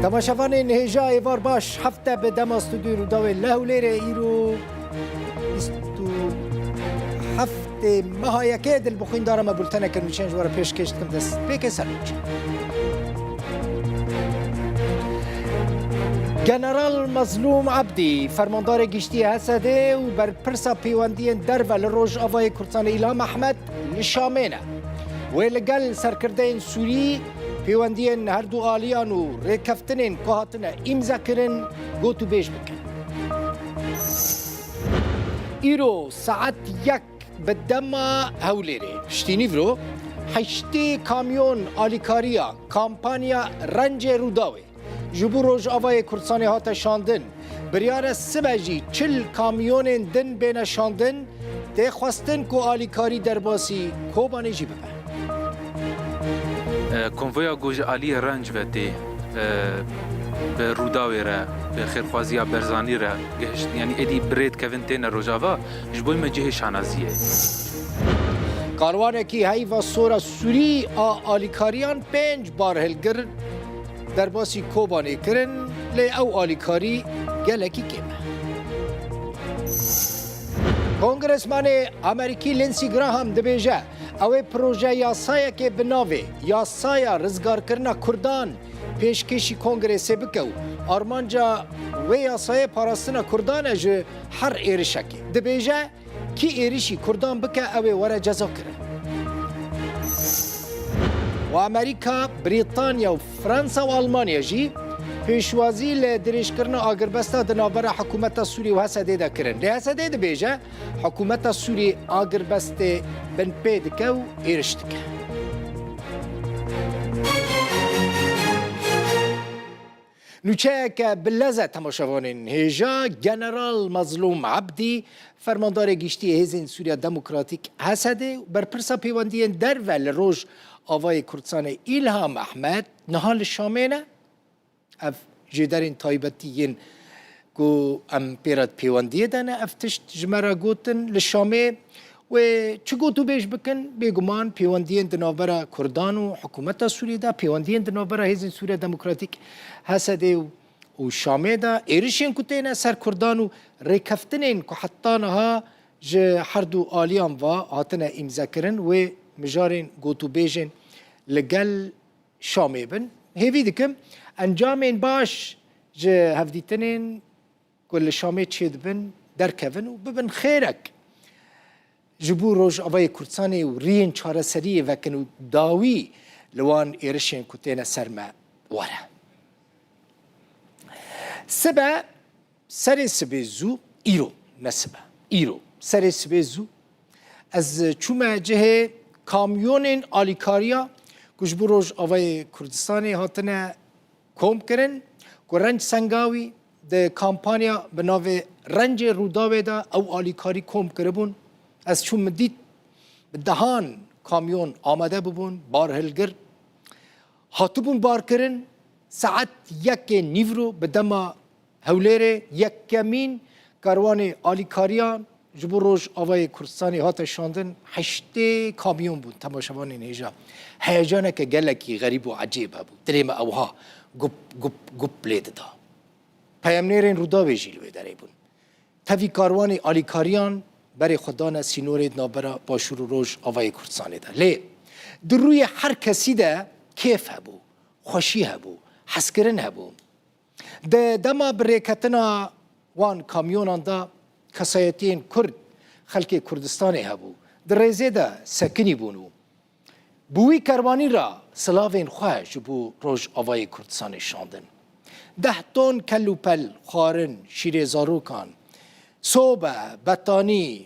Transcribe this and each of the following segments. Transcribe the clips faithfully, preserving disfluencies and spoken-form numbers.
Temaşevanên hêja, êvar baş, hefte bi dema stûdyoyê Rûdawê li Hewlêrê, îro bîst û heftê meha yekê, dil bi xwîndara me bulteneke nûçeyan ji we re pêşkêş dikim, dest pêkê ser nûçe. General Mazlûm Ebdî, fermandarê giştî yê H S D û berpirsa pêwendiyên derve li Rojavayê Kurdistanê Îlham Ehmed li Şamê ne. Wê li gel serkirdeyên Sûrî pêwendiyên her du aliyan û rêkeftinên ku hatine îmzekirin gotûbêj bike. Îro saet yek bi dema Hewlêrê, piştî nîvro, heştê kamyon alîkariya kampanya Rencê Rûdawê ji bo Rojavayê Kurdistanê hate şandin. Biryar e sibe jî çil kamyonên din bêne şandin, tê xwestin ku alîkarî derbasî Kobanê jî bibe. E, konvoya ku ji aliyê Renc ve tê, e, bi Rûdawê re, bi xêrxwaziya Berzanî re gihişt, yanî êdî bi rê dikevin têne Rojava, ji bo me cihê şanaziyê ye. Karwanekî heyva sora Sûrî a alîkariyan pênc barhilgir derbasî Kobanê kirin, lê ew alîkarî gelekî kêm e. Kongresmanê Amerîkî Lindsey Graham dibêje, ew ê proje yasayekê bi navê Yasaya Rizgarkirina Kurdan pêşkêşî Kongrêsê bike û armanca wê yasayê parastina Kurdan e ji her êrişekê. Dibêje, kî êrişî Kurdan bike, ew ê were cezakirin. Û Amerîka, Brîtanya û Fransa û Almanya jî pêşwazî li dirêjkirina agirbesta di navbera hikûmeta Sûriyê û H S D de kirin. Lê H S D dibêje, hikûmeta Sûriyê agirbestê binpê dike û êriş dike. Nûçeyeke bi lez e temaşevanên hêja, General Mazlûm Ebdî, fermandarê giştî yê Hêzên Sûriya Demokratîk, H S D, û berpirsa pêwendiyên derve li Rojavayê Kurdistanê Îlham Ehmed, niha li Şamê ne. Ev jêderên taybetî yên ku em pê re di pêwendiyê de ne, ev tişt ji me re gotin li Şamê. Wê çi gotûbêj bikin? Bêguman pêwendiyên di navbera Kurdan û hikûmeta Sûriyê de, pêwendiyên di navbera Hêzên Sûriya Demokratîk, H S D û, û Şamê de, êrişên ku têne ser Kurdan û rêkeftinên ku heta niha ji her du aliyan ve hatine îmzekirin, wê mijarên gotûbêjên li gel Şamê bin. Hêvî dikim encamên baş ji hevdîtinên ku li Şamê çêdibin derkevin û bibin xêrek ji bo Rojavayê Kurdistanê û riyên çareseriyê vekin û dawî li wan êrişên ku têne ser me were. Sibe, serê sibê zû, îro, ne sibe, îro, serê sibê zû, ez çûme cihê kamyonên alîkariya ku ji bo Rojavayê Kurdistanê hatine kom kirin, ku Renc Sengawî di kampanya bi navê Rencê Rûdawê de ew alîkarî kom kiribûn. Ez çûm, min dît bi dehan kamyon amade bûbûn, barhilgir hatibûn barkirin. Saet yekê nîvro bi dema Hewlêrê yekemîn karwanê alîkariyan ji bo Rojavayê Kurdistanê hate şandin, heştê kamyon bûn, temaşevanên hêja. Heyecaneke gelekî xerîb û ecêb hebû. Dilê me ewha gup, gup, gup lê dida. Peyamnêrên Rûdawê jî li wê derê bûn. Tevî karwanê alîkariyan berê xwe dane sînorê di navbera Başûr û Rojavayê Kurdistanê de. Lê di rûyê her kesî de kêf hebû, xweşî hebû, hezkirin hebû. Di dema bi rêketina wan kamyonan de kesayetiyên Kurd, xelkê Kurdistanê hebû. Di rêzê de sekinî bûn û bi wî kerwanî re silavên xwe ji bo Rojavayê Kurdistanê şandin. Deh ton kel û pel xwarin, şîrê zarokan, sobe, betanî,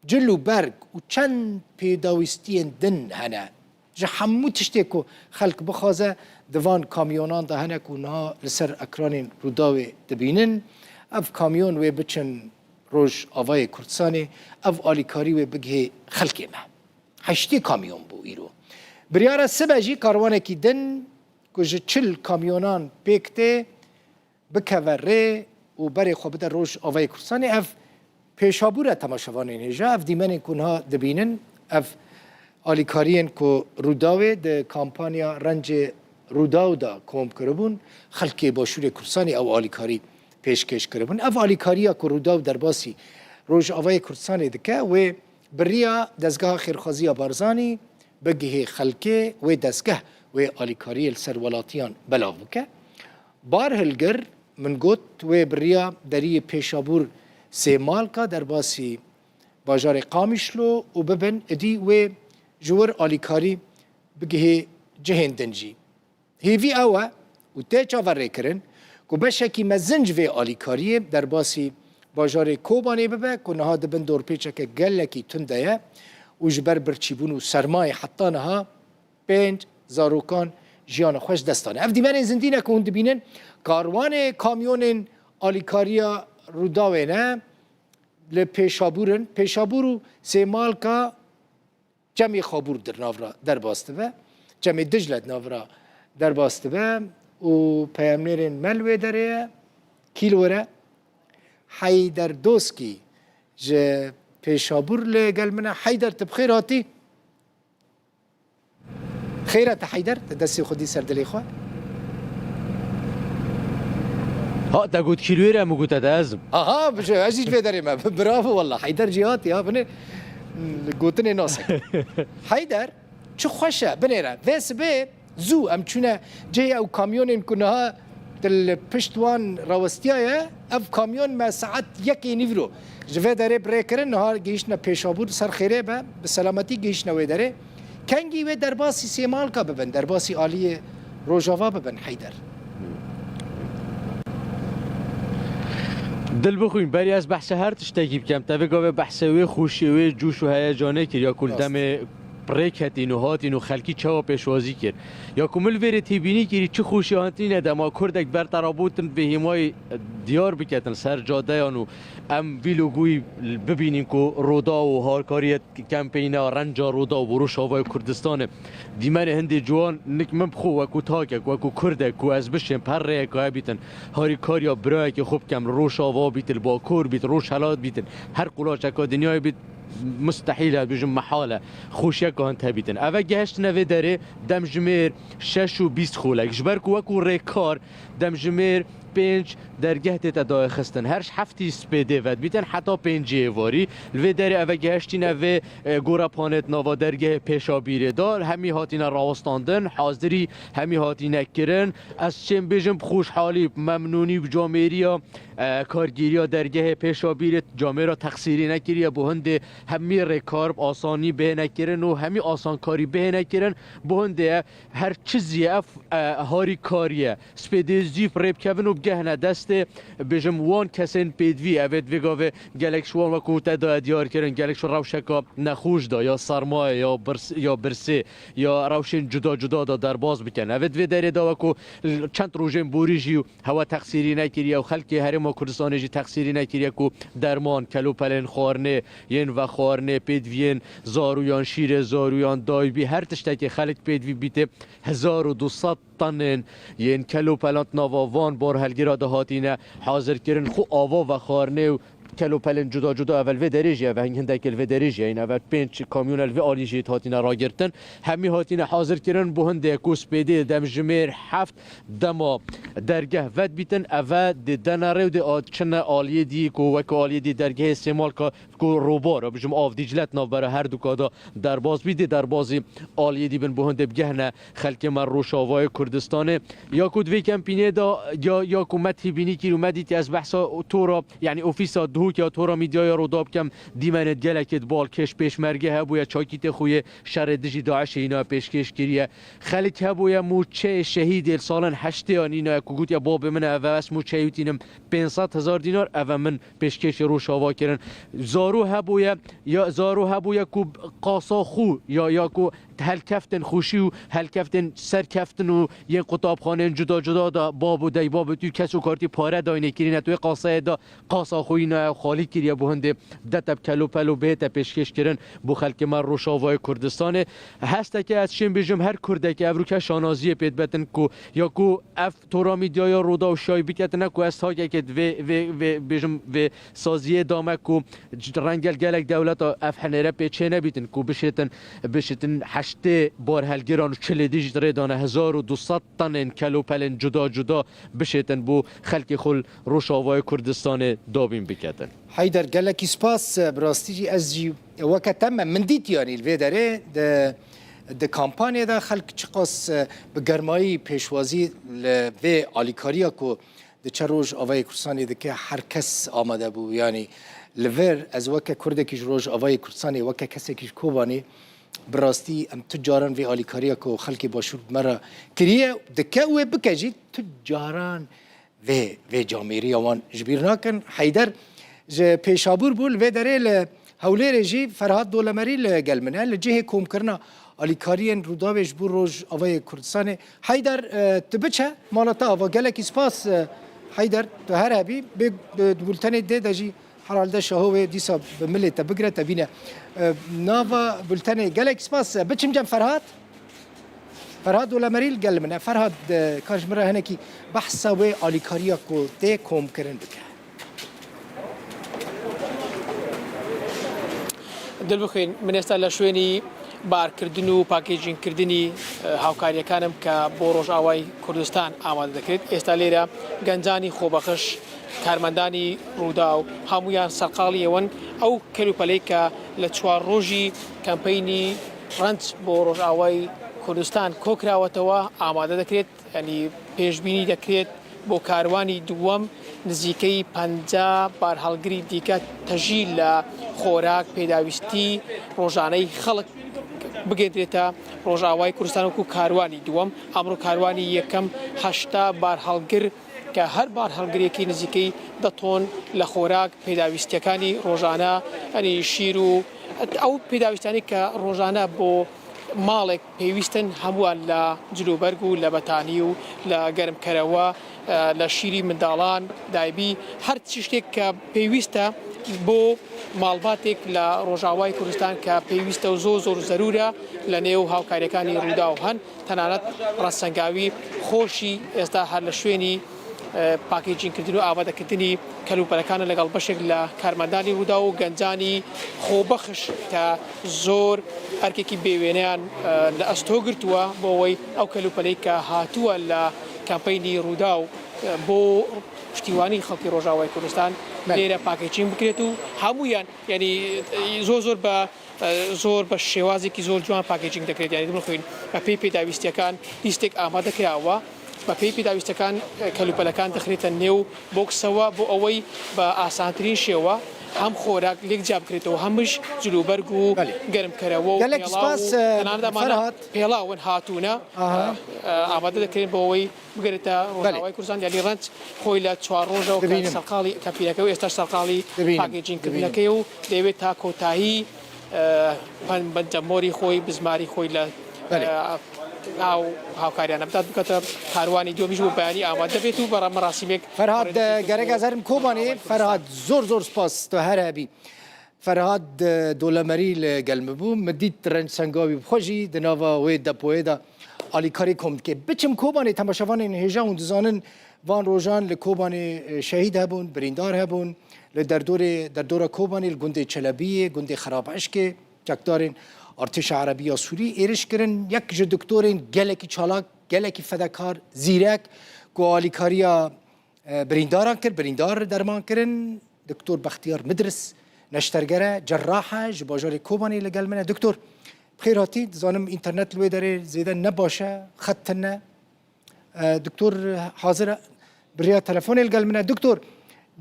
cil û berg û çend pêdawîstiyên din hene. Ji hemû tiştê ku xelk bixwaze di van kamyonan de hene ku niha li ser ekranên Rûdawê dibînin. Ev kamyon wê biçin Rojavayê Kurdistanê, ev alîkarî wê bigihê xelkê me. Heştê kamyon bû îro. Biryar e sibe jî karwanekî din ku ji çil kamyonan pêk tê, bikeve rê û berê xwe bide Rojavayê Kurdistanê. Ev pêşabûr e temaşevanên hêja, ev dîmenên ku niha dibînin, ev alîkariyên ku Rûdawê di kampanya Rencê Rûdaw de kom kiribûn, xelkê Başûrê Kurdistanê ew alîkarî pêşkêş kiribûn. Ev alîkariya ku Rûdaw derbasî Rojavayê Kurdistanê dike, wê bi riya dezgeha xêrxwaziya Barzanî bigihê xelkê, wê dezgeh wê alîkariyê li ser welatiyan belav bike. Bar hilgir, min got, wê bi riya deriyê Pêşabûr Sêmalka derbasî bajarê Qamişlo û bibin, idî wê ji wir alîkarî bigihê cihên din jî. Hêvî ew e û tê çaverêkirin ku beşekî mezin ji vê alîkariyê derbasî bajarê Kobanê bibe ku niha di bin dorpêçeke gelekî tund de ye û ji ber birçîbûn û sermayê heta niha pênc zarokan jiyana xwe ji dest dane. Ev dîmenên zindî ne ku hûn dibînin, karwanê kamyonên alîkariya Rûdawê ne li Pêşabûr in. Pêşabûr û Sêmalka Çemê Xabûr di nav re derbas dibe. Çemê Dicle di nav re derbas dibe û peyamnêrên me li wê derê ye. Kî li wir e? Heyder Doskî ji Pêşabûr li gel min e. Heyder, tu bi xêr hatî? Xêr e te Heyder, te destê xwe dî ser dilê xwe. Ha, te got kî li wê re, min gote te ez im. Aha, bi-, ez jî ji vê derê me. Bravo, wallah. Heyder jî hat ya, binê gotinê nas e. Heyder, çi xweş e, binêre. Vê sibê zû em çûne cihê ew kamyonên ku niha li pişt wan rawestiyaye. Ev kamyon me saet yekê nîvro ji vê derê bi rê kirin, niha gihîştine Pêşabûr, ser xêrê be, bi selametî gihîştine wê derê. Kengî wê derbasî Sêmalka bibin, derbasî aliyê Rojava bibin, Heyder? Dil bixwîn, berî ez behse her tiştekî bikem, te vê gavê behse wê xweşiyê, wê cûş û heyecanê kir, ya ku li Rast. demê rêketîn û hatîn û xelkî çawa pêşwazî kir. Ya ku min li vê rê têbînî kirî, çi xweşiya hatîne dema Kurdek ber te re botin vê hêmayî diyar biketin ser cadeyan û em vî logoyî bibînin ku Rûdaw û harkariyê kempeyna renca Rûdaw bo Rojavayê Kurdistanê. Dîmenê hindê ciwan nik min bi xwe wekû takek, wekû Kurdek ku ez bişêm, her rêyeka hebîtin, harîkariya birayekê xwe bikem, li Rojava bît, li Bakur bît, Rojhelat bîtin, her qulaçeka dinyayê bît, mustehîl e, bêjim mehal e, xweşiyeka hin hebîtin. Eve gehiştine vê derê, demjimêr şeş û bîst xolek. Ji ber ku wekû rêkar demjimêr pênc dergeh tête dayê xistin. Her ji heftî spêdê vedbîtin heta pêncî êvarî. Li vê derê eve gehiştîne vê, e, gorepanê di nava dergehê Pêşabîrê de. Hemî hatîne rawestandin, hazirî hemî hatîne kirin. Ez çêm bêjim bi xweşhalî, bi memnûnî, bi camêriya, e, kargêriya dergehê Pêşabîrê camêra texsîrî nekiriye. Bo hindê hemî rêkar bi asanî bihêne kirin û hemî asankarî bihêne kirin. Bo hindê ye. Her çi zî ev, e, harîkariye, spêdê zî bi rê bikevin û bigehne destê, bêjim, wan kesên pêdivî, evê di vê gavê gelek ji wan wekû te daye diyar kirin, gelek ji rewşeka nexweş de, ya sermayê, ya birs-, ya birsê, ya rewşên cuda cuda de derbas bikin. Evê di vê derê de wekû çend rojên borî jî hewa texsîrî nekiriye û xelkê Herêma Kurdistanê jî texsîrî nekiriye ku derman, kelopelên xwarinê, yên vexwarinê, pêdiviyên zaroyan, şîrê zaroyan, daybî, her tiştekê xelk pêdivî bîtê hezar û du sed tonên yên kelopelan di nava van barhelgêra de hatîne hazirkirin. Xwe ava vexwarinê û kelopelên cuda cuda evel vê derê jî, eve hindekê li vê derê jî heyne, evel pênc kamyone li vê alî jî hatîne ragirtin. Hemî hatîne hazirkirin, bo hindê ku spêdê demjimêr heft dema dergeh vedbîtin, eve dê dene rê û dê a-, çine aliyê dî ku weke aliyê dî dergehê Sêmalka ku rûbar e, bijim av Dîcle di navbera her du ka de derbas bî, dê derbazî aliyê dî bin, bo hindê bigehne xelkê me Rojavayê Kurdistanê. Ya ku di vê kempînê de ya, ya ku me têbînî kir û me dîtî, ez behsa tora, yanî ofîsa Duhok ya Tora Mîdyaya Roda bikem, dîmenê gelekê di balkêş pêşmerge hebûye, çakîtê xwe yê şerê dijî DAIŞê îna pêşkêş kiriye. Xelk hebûye mûçeyê şehîdê li salên heştêyan îna ku gotiye babê min e, eve ez mûçeyê wî tînim pênc sed hezar dînar, eve min pêşkêşî Rojava kirin. Zaro hebûye, ya zaro hebûye ku qasa xwe ya, ya ku helkeftin xweşî û helkeftin serkeftin û yên qutabxaneyên cuda cuda de bab û dey, bab û tu kes û kartî pare dayne kirîne, tu wê qaseyê de qasa xwe îna xalî kiriye, bo hindê dete bi kelopelo bihête pêşkêş kirin bo xelkê me Rojavayê Kurdistanê. Hesteke ez şên bêjim, her Kurdeke evroke şanaziyê pê dibetin ku ya ku ev Tora Mîdyaya Roda û şayî biketine ku ez takekê di vê, vê, vê, bêjim, vê saziyê dame ku rengel gelek dewleta ev henêre pê çê nebîtin ku bişêtin, bişitin Piştê barhelgiran û çilê dî jî di rê de ne hezar û du sed tenên kelopelên cuda cuda bişêtin bo xelkê xwe li Rojavayê Kurdistanê dabîn biketin. Heyder, gelekî spas. Bi rastî jî ez jî weke te me, min dît, yanî li vê derê di, di kampanyê de xelk çiqas bi germayî pêşwazî li vê alîkariya ku diçe Rojavayê Kurdistanê dike, her kes amade bû. Yanî li vir ez weke Kurdekî ji Rojavayê Kurdistanê, weke kesekî ji Kobanê, bi rastî em tu caran vê alîkariya ku xelkê Başûr bi me re kiriye, dike û wê bike jî, tu caran vê, vê camêriya wan ji bîr nakin. Heyder, ji Pêşabûr bû, li vê derê li Hewlêrê jî Ferhat Dolemerî li gel min e, li cihê komkirina alîkariyên Rûdawê ji bo Rojavayê Kurdistanê. Heyder, e, tu biçe mala te ava. Gelekî spas, e, Heyder, tu her hebî. Bê, e, di bultenê dê de jî herhalde Şaho wê dîsa bi milê te bigire, te bîne. E, nava bultenê, gelekî spas. E, biçim cem Ferhat. Ferhat Dolemerî li gel min e. Ferhat, e, ka ji min re hinekî behsa wê alîkariya ku tê komkirin bike. Dilbixwîn, min êsta li şwênî barkirdin û pakêjîngkirdinî, e, hawkariyekanim ke bo Rojavayê Kurdistan amade dikirin. Êsta lêre gencanî xwebexş, karmendanî Rûdaw, hemûyan serqaliyê wan, ew kelûpelê ke li çar rojî kempeynî renc bo Rojavayê Kurdistan kokirawetwe, amade dikirin. Yanî pêşbînî dikirin bo karwanî duwem nizîkey penca barhelgirî dîke tejî li xorak, pêdawîstî rojaneyî xelk bigihînrête Rojavayê Kurdistan wekû karwanî duwem. Emro karwanî yekem heşta barhelgir ke her barhelgirêkî nizîkey du ton li xorak, pêdawîstiyekanî rojane, yanî şîr û ew pêdawîstiyanî ke rojane bo malek pêwîst in, hemûyan li cilûberg û li betanî û li germkerewe, e, li şîrî mindalan daybî, her tiştek ke pêwîst e bo malbatek li Rojavayê Kurdistan ke pêwîst e û zor zor zerûr e, li nêw hawkariyekanî Rûdaw hene. Tenanet ressengawî xweşî êsta her li şwênî, e, pakêjîngkirdin û avadekirdinî kelûpelekan e, legal beşek li karmendanî Rûdaw û gencanî xwebexş ke zor erkekî bêwêneyan, e, li esto girtuwe bo wê ew kelûpeleyî ke hatuwe li kampeynî Rûdaw, e, bo piştîwanî xelkê Rojavayê Kurdistan, belê, lêre pakêjîng bikiret û hemûyan, yanî, e, zor zor be e, zor bi şêwazekî zor ciwan pakêjîng dikirin. Yanî, dilbixwîn, bi pey pêdawîstiyekan lîstek amade kirawe. Bi pey pêdawîstiyekan, e, kelûpelekan dikirinête nêw boksewe bo ewey bi asantirîn şêwe hem xorak lêk ca bikirinête û hem jî cilûberg û, belê, germkerewe û, gelek pêlaw spas, û, e, tenane de mane Ferhat. Pêlaw in hatûne, aha, e, e, amade dikirin bo ewey bigirête, belê, Rojavayê Kurdistan, yanî renc xwey li çar roja û ke, dibînim, serqalî, ke pîreke û êsta serqalî, dibînim, pakêjîngkirineke, belê, ye û dê wê ta kotahî, e, pen-, pencemorî xwey, bizmarî xwey li, belê, e, nav hawkariyan bidat bikete. Karwanî duyemî jî bo beyanî amade bêt û bera merasîmek. Ferhat, e, gerek ez herim Kobanê. Ferhat, zor zor spas, tu her hebî. Ferhat, e, Dolemerî li gel min bû. Min dît renc sengawî bi xwe jî di nava wê depoyê de alîkarî kom dike. Biçim Kobanê, temaşevanên hêja hûn dizanin, van rojan li Kobanê, e, şehîd hebûn, birîndar hebûn. Li derdorê, derdora Kobanê, li gundê Çelebiyê, gundê Xerabişkê, çekdarên Artêşa Erebî ya Sûrî êriş kirin. Yek ji doktorên gelekî çalak, gelekî fedekar, zîrek, ku alîkariya, e, birîndaran kir, birîndar derman kirin. Doktor Bextiyar Midris, neşterger e, cerrah e, ji bajarê Kobanê li gel min e. Doktor, bi xêr hatî. Dizanim înternet li wê derê zêde ne baş e, xet tune. E, doktor hazir e, bi riya telefonê li gel min e. Doktor,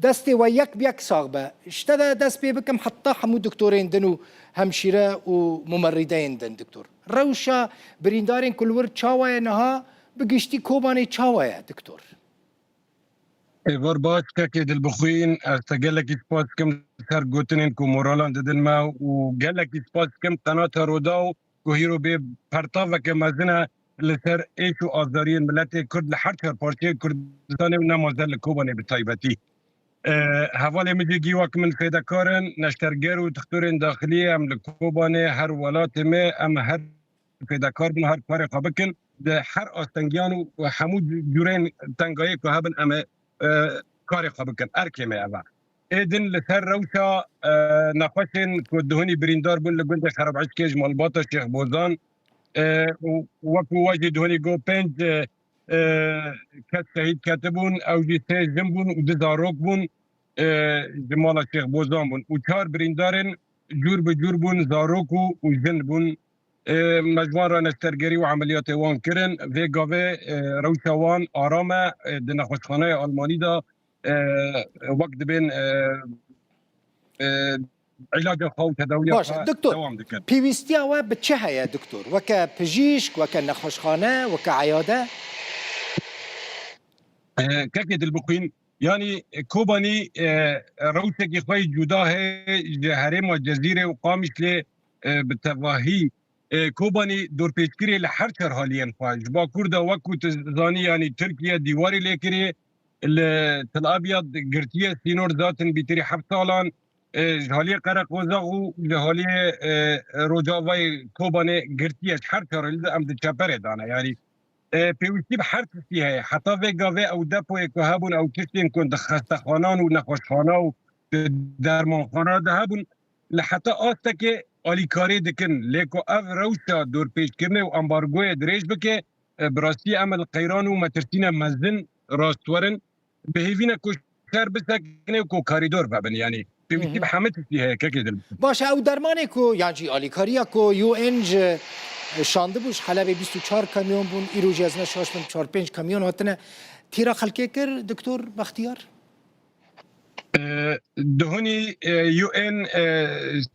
destê we yek bi yek sax be. Ji te de dest pê bikim, heta hemû doktorên din û hemşîre û mumerrîdeyên din, doktor. Rewşa birîndarên ku li wir çawa ye niha, bi giştî Kobanê çawa ye, doktor? Êvar baş, kekê Dilbixwîn, ez te gelekî spas dikim li ser gotinên ku moralan didin me û gelekî spas dikim qenata Rûdaw ku hîro bê pertaveke mezin e li ser êş û azariyên miletê Kurd li her çar parçeyê Kurdistanê û ne mezin li Kobanê bi taybetî. E, hevalê min jî gî wek min fêdekar in, neşterger û dixtorên daxiliyê, em li Kobanê her welatê me, em her fêdekar bin, her karê xwe bikin. Di her astengiyan û hemû cûrên tengayê ku hebin, em ê, e, karê xwe bikin. Erkê me ev e. Ê din li ser rewşa, e, nexweşên ku duhunî birîndar bûn li gundê Xerabişkê ji malbata Şêx Bozan, E, û wekî we jî dihonî got, pênc, e, e, kes şehîd ketibûn, ew jî sê jin bûn û du zarok bûn, e, ji mala Şêx Bozan bûn. Û çar birîndarên cûr bi cûr bûn, zarok û, û jin bûn. E, me ji wan re neştergerî û emeliyatê wan kirin. Vê gavê, e, rewşa wan aram e, e, di nexweşxaneya Almanî de, e, wek dibên, e, e, îlaca xwe û tedawiya Baş e, xwe doktor, dewam dikin. Pêwîstiya we bi çi heye, doktor? Weke pijîşk, weke nexweşxane, weke eyade? E, kekê Dilbixwîn, yanî, e, Kobanî, e, rewşekî xwe yî cuda heye ji herêma Cezîrê û Qamişlê, e, bi tevahî. E, Kobanî dorpêçkirê li her çar haliyên xwe. Ji Bakur de wekû tu zanî, yanî Tirkiye dîwarê lê kirê, li Til Abyad girtiye sînor zaten bîtirî heft salan, e, ji haliyê Qereqozax û ji haliyê, e, Rojavayê Kobanê girtiye, ji her çar halî de em di çeperê de ne. Yanî, e, pêwîstî bi her tiştî heye. Heta vê gavê ew depoyê ku hebûn, ew tiştên ku di xestexanan û nexweşxana û di dermanxana de hebûn, li heta astekê alîkarî dikin. Lê ku ev rewşa dorpêçkirinê û ambargoyê dirêj bike, e, bi rastî em li qeyran û metirsîne mezin rast werin. Bi hêvî ne ku şer bisekine û ku karîdor vebin. Yanî pêwîstî Hı hı. bi hemî tiştî heye, kekê Dilbixwîn. Baş e, ew dermanê ku, yan jî alîkariya ku U N ji şandibû ji Helebê bîst û çar kamyon bûn, îro jî ez ne şaş bim çar pênc kamyon hatine tîra xelkê kir, doktor Bextiyar? E, dihunî, e, U N, e,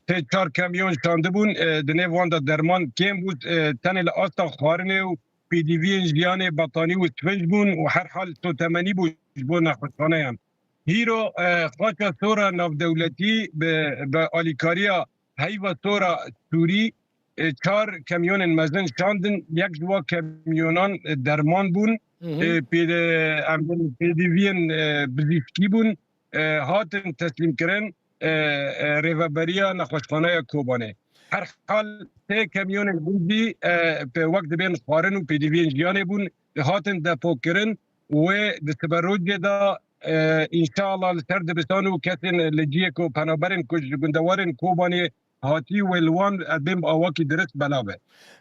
sê çar kamyon şandibûn, e, di nêv wan de derman kêm bû, e, tenê li asta xwarinê û pêdiviyên jiyanê betanî û sivinc bûn û herhal sotemenî bû ji bo nexweşxaneyan. Hîro, e, xaça sora navdewletî bi, bi alîkariya Heyva Sora Sûrî, e, çar kamyonên mezin şandin. Yek ji wa kamyonan, e, derman bûn. Hı hı. E, pêde-, em, pêdiviyên, e, bizîskî bûn. E, hatin teslîmkirin, e, e, Rêveberiya Nexweşxaneya Kobanê. Her hal sê kamyonên din jî, e, pe-, wek dibên xwarin û pêdiviyên jiyanê bûn, hatin depokirin û wê di siberojê de, e, înşallah li ser dibistan û kesên li ciyê ku penaberên ku ji gundewarên Kobanê hatî wê li wan, e, bên bi awakî dirist belav e.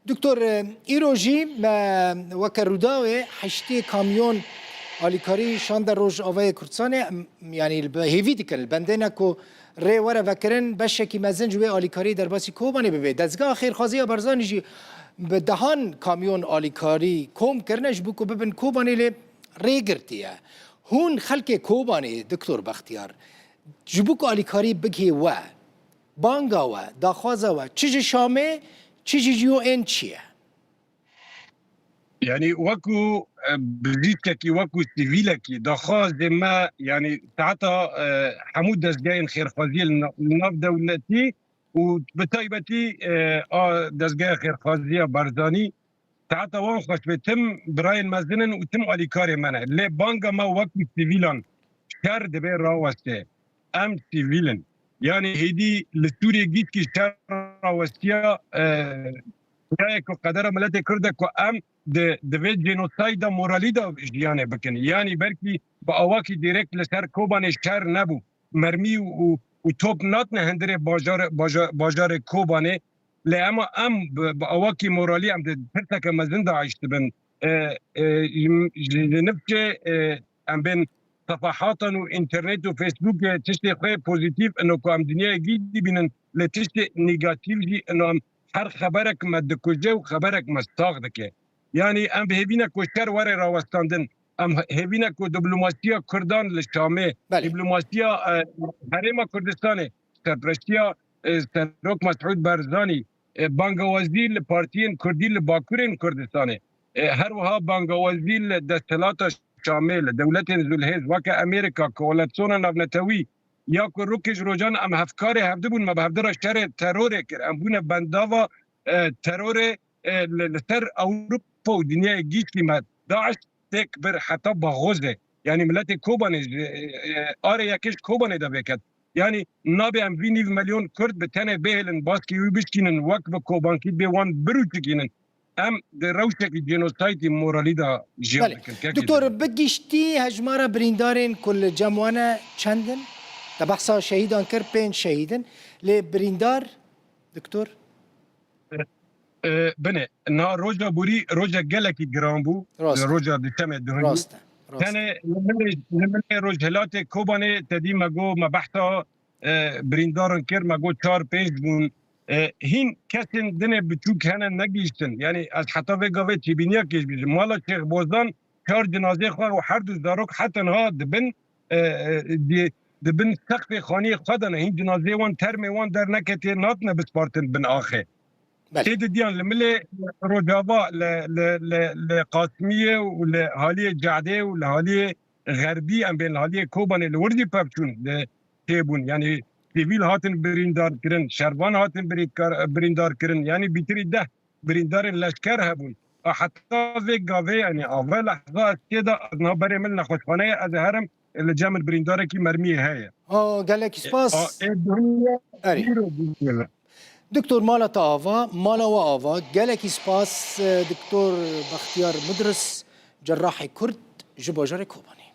Doktor, e, îro jî me weke Rûdawê heştê kamyon alîkarî şande Rojavayê Kurdistanê, em, yanî li be-, hêvî dikin li bendê ne ku rê were vekirin, beşekî mezin ji wê alîkarî derbasî Kobanê bibe. Dezgeha Xêrxwaziya Barzanî jî bi dehan kamyon alîkarî kom kirine ji bo ku bibin Kobanê, lê rê girtiye. Hûn xelkê Kobanê, Doktor Bextiyar, ji bo ku alîkarî bigihê we, banga we, daxwaza we, çi ji Şamê, çi jî ji U N çi ye? Yanî wekû, e, bizîskekî, wekû sivîlekî daxwazê me, yanî saeta, e, hemû dezgehên xêrxwaziyê li na-, li nav dewletî û bi taybetî, e, a dezgeha xêrxwaziya Barzanî, saeta wan xweş be, tim birayên mezin in û tim alîkarê me ne. Lê banga me wekî sivîlan şer divê raweste. Em sivîl in. Yanî hêdî li Sûriyê gîskî şer rawestiya, e, Xuya ye ku qedera miletê Kurd e ku em di, di vê jenosayda moralî de jiyanê bikin. Yanî belkî bi awakî direkt li ser Kobanê şer nebû. Mermî û, û top natine hundirê bajar-, baja-, bajarê Kobanê. Lê ema em bi, bi awakî moralî em di tirseke mezin de aştibin. E, e, ji, ji nifşê, e, em bên sefahatan û înternet û Facebookê tiştê xwe pozîtîf ino ku em dinyayê gî dibînin, lê tiştê negatîf jî ino em her xeberek me dikuje û xeberek me sax dike. Yanî em bi hêvî ne ku şer were rawestandin. Em hêvî ne ku diplomasiya Kurdan li Şamê, Belê. diplomasiya, e, Herêma Kurdistanê, serpereştiya, e, Serok Mesûd Barzanî, e, bangawazî li partiyên Kurdî li Bakurên Kurdistanê, e, her wiha bangawazî li desthilata Şamê, li dewletên zulhêz weke Amerîka, Koalîsyona Navnetewî, ya ku rokê ji rojan em hevkarê hevdibûn, me bi hevdira şerê terorê kir. Em bûne bendava, e, terorê, e, li, li ser Ewropa û dinyayê giştî me. DAIŞ têk bir heta Baxozê. Yanî miletê Kobanê ji, e, e, arê yekê ji Kobanê de vêket. Yanî nabe em vî nîv milyon Kurd bi tenê bihêlin, baskî wî bişkînin, wek bi Kobankî bê wan birûçikînin. Em di rewşekî jenosaytî moralî de jiyan Belê. dikin. Kekê Doktor, Dilbixwîn. Bi giştî hejmara birîndarên ku li cem wan e çend in? Te behsa şehîdan kir, pênc şehîd in. Lê birîndar, doktor? E, binê, niha roja borî roja gelekî giran bû. Rast e. Roja Duşemê duhunî. Rast e. Rast e. Tenê li milê, li milê Rojhilatê Kobanê te dî me got me behsa, e, birîndaran kir, me got çar pênc bûn. E, hîn kesên dinê biçûk hene negihîştin. Yanî ez heta vê gavê çêbîniyekê jî bijim. Mala Şêx Bozdan çar cinazê xwe û her du zarok heta niha dibin, e, e, di, dibin sexfê xaniyê xwe de ne. Hîn cinazê wan, termê wan derneketiye, natine bispartin bin axê. Belê. Tê di diyan li milê Rojava, li, li, li, li Qasimiyê û li haliyê Cehdê û li haliyê Xerbî, em bên li haliyê Kobanê li wir jî pevçûn li têbûn. Yanî sivîl hatin birîndar kirin, şervan hatin birîdkar-, birîndar kirin. Yanî bîtirî deh birîndarên leşker hebûn. A heta vê gavê, yanî a vê lehza ez tê de, ez niha berê min li nexweşxane ye, ez ê herim, li cem min birîndarekî mermiyê heye. A, gelekî spas. A, ê dunya Erê. Îro bûye. Doktor, mala te ava, mala we ava. Gelekî spas, e, Doktor Bextiyar Mudris, cerrahê Kurd ji bajarê Kobanê.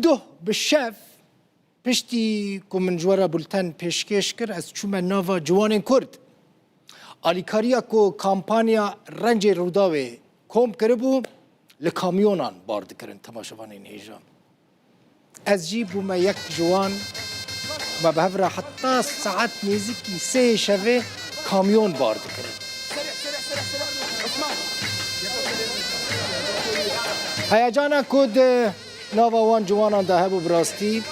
Duh bi şev, piştî ku min ji we re bulten pêşkêş kir, ez çûme nava ciwanên Kurd. Alîkariya ku kampanya Rencê Rûdawê kom kiribû, li kamyonan bar dikirin temaşevanên hêja. Ez jî bûme yek ji wan, me bi hev re heta saet nêzîkî sê şevê kamyon bar dikirin. Heyecana ku di nava wan ciwanan de hebû, bi rastî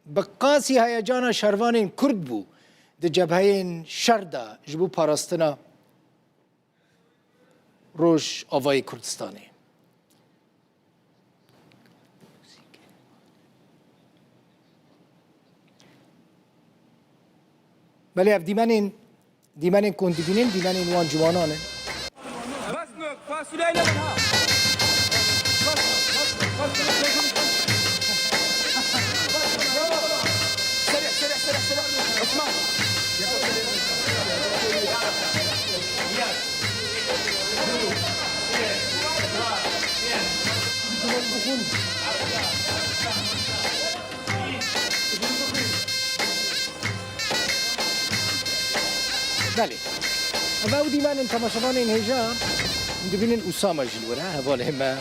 bi qasî heyecana şervanên Kurd bû di cebheyên şer de ji bo parastina Rojavayê Kurdistanê. Belê ev dîmenên, dîmenên ku hûn dibînin, dîmenên wan ciwanan in. Basma, fasulyeyle ha. Sere, sere, sere, sere. Osman. Belê. Ev ew dîmenên temaşevanên hêja, dibînin Usame jî li wir e, hevalê me.